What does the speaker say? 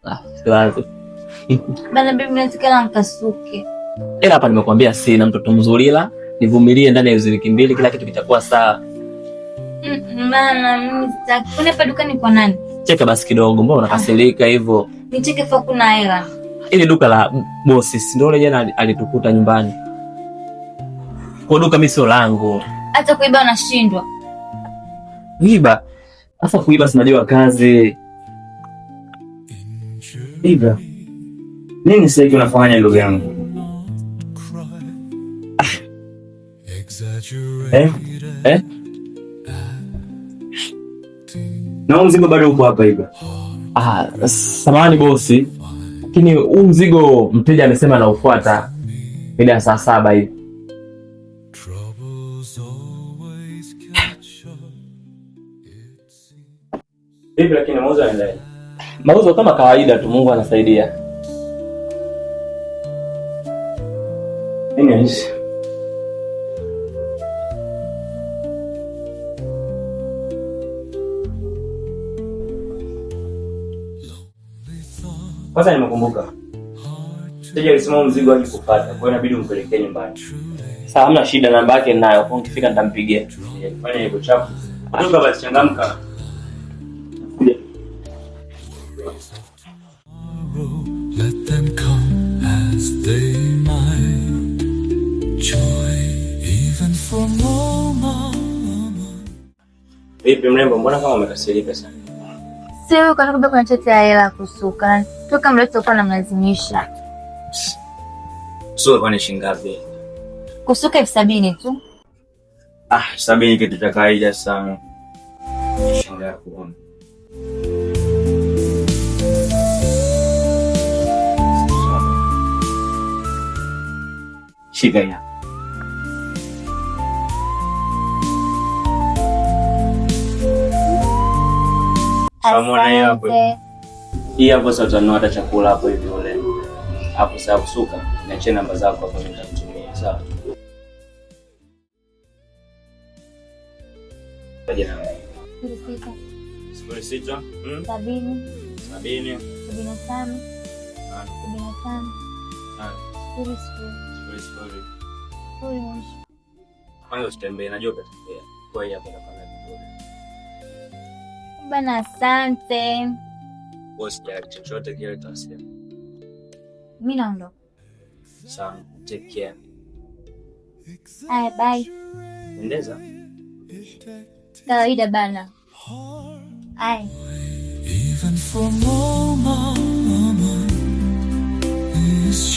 Ah, siwazi. Bana bibi, nataka nikasuke. Ila hapa nimekuambia sina mtoto mzuri, ila nivumilie ndani ya hizo wiki 2 kila kitu kitakuwa sawa. Bana mimi sitaki. Kuna hapa dukani kwa nani? Cheka basi kidogo, mbona unakasirika hivyo? Nicheke fa kuna hela. Ili duka la bosi, si ndio yule jana alitukuta nyumbani. Kwa duka mimi sio langu. Hata kuiba unashindwa. Kuiba? Sasa kuiba sinajua kazi. Iba. Nini sasa hiki unafanya ndugu yangu? Eh? Eh? Na mzigo bado uko hapa Iba. Ah, samahani bosi. Lakini huu mzigo mteja amesema anaufuata mida ya saa 7 hivi. Vipi lakini mauzo yanaendaje? Mauzo kama kawaida tu, Mungu anasaidia. Anyways. Kwanza nimekumbuka. Mteja alisema mzigo aje kufuata, kwa hiyo inabidi umpelekee nyumbani. Sawa, hamna shida, namba yake ninayo. Kwa nikifika nitampigia. Fanya hivyo chapu. Kutoka basi, changamka. Let them come as they might. Joy even for moment. Vipi mrembo, mbona kama umekasirika sana? Sio kwa sababu kuna cheti ya hela kusuka. Toka mlete kwa namlazimisha. Kusuka kwani shilingi ngapi? Kusuka 70,000 tu. Ah, 70 kitu cha kawaida sana. Shilingi ngapi? Shika ya. Asante. Hii hapo sasa utanunua hata chakula hapo hivi ule. Hapo sasa kusuka, niachie namba zako hapo nitakutumia, sawa? 06. 06. 70. 70. 75. 75. 00. 00. 0. Kwanza usitembee, najua utatembea. Kwa hiyo hapo nafanya vizuri. Bana, asante. Usijali chochote kile tutasema. Mimi naondoka. Sawa, take care. Haya, bye. Endeza. Kawaida bana. Haya. Even for moment is